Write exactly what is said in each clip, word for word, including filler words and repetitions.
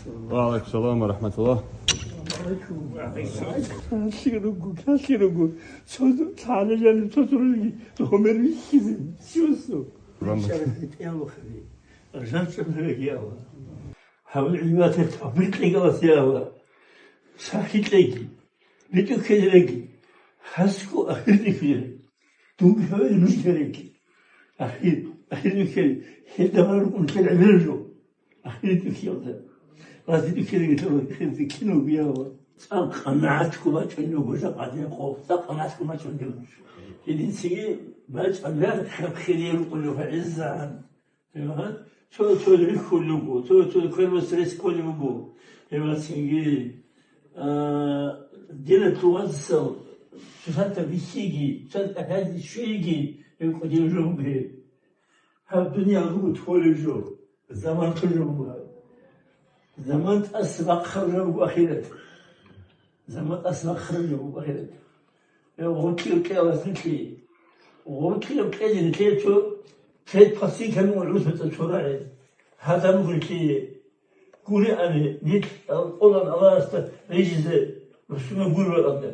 Ва алейкум салам ва рахматуллах. Лъаги руго, лъаги руго. Цо лъалелани цо цо руги гьумер вихьизе. Чусу. Рамбас. Жанча береги Алла. Гьаб гӀибадат тавфикъ кьеги Аллагьас, я Аллагь. Сахлъи кьеги, битӀухъе жеги, хасго ахир дихьире. Дунги хаве нуж жеги. Ахир, ахир духье, хӀеда рукӀун кьел гӀемер жо. Ахир духье. Рази духье жеги, ахир духье кино гуява. Цакъ нагӀачго бачӀунев гожа къадир къо, цакъ нагӀачго бачӀунев. Гьединцеги бачӀана хаб хире рукӀунев гӀезегӀан. Гьеб, цо-цо рихьулел руго, цо-цо квербас рес кколеб буго. Гьеб цинги, а, дила лъугьазсал цоцазда бихьиги, цоцазда хӀязи щвейги, гьеб кӀудияв жо буго гьеб. Гьаб дуниял руго толеб жо, заман толеб жо буго гьаб. Заман тӀаса бахъараб жо буго ахират. Заман тӀаса бахъараб жо буго ахират. Гъоркье кьела нилъее. Гъоркье кьела нилъее цо цед пасин камун гӀусбатӀа цо рагӀи. Гьадамгъуллъие. Гури ани, нилъ къолан Аллагьасда рижизе руссуна гури ракӀалда.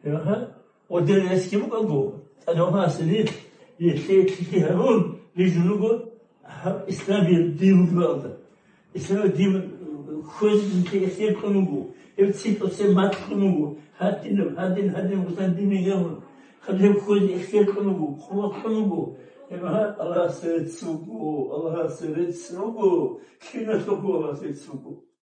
Гьа? Гъодер ресги букӀаго, тӀадавгьасе нилъ, нилъее лъикӀлъи гьарун, рижун руго гьаб исламияб дин ракӀалда. Исламияб дин хвезеги ихтияр кьун вуго, гьеб цӀикӀкӀусе макьун вуго, гьадинаб, гьадин, гьадин, гьусан дин мегамун. Гьаб гьеб хвезе ихтияр кьун вуго, хъула кьун вуго. Гьеб гьа, Аллагьасе рецц буго, Аллагьасе рецц буго, киналъухъ Аллагьасе рецц буго.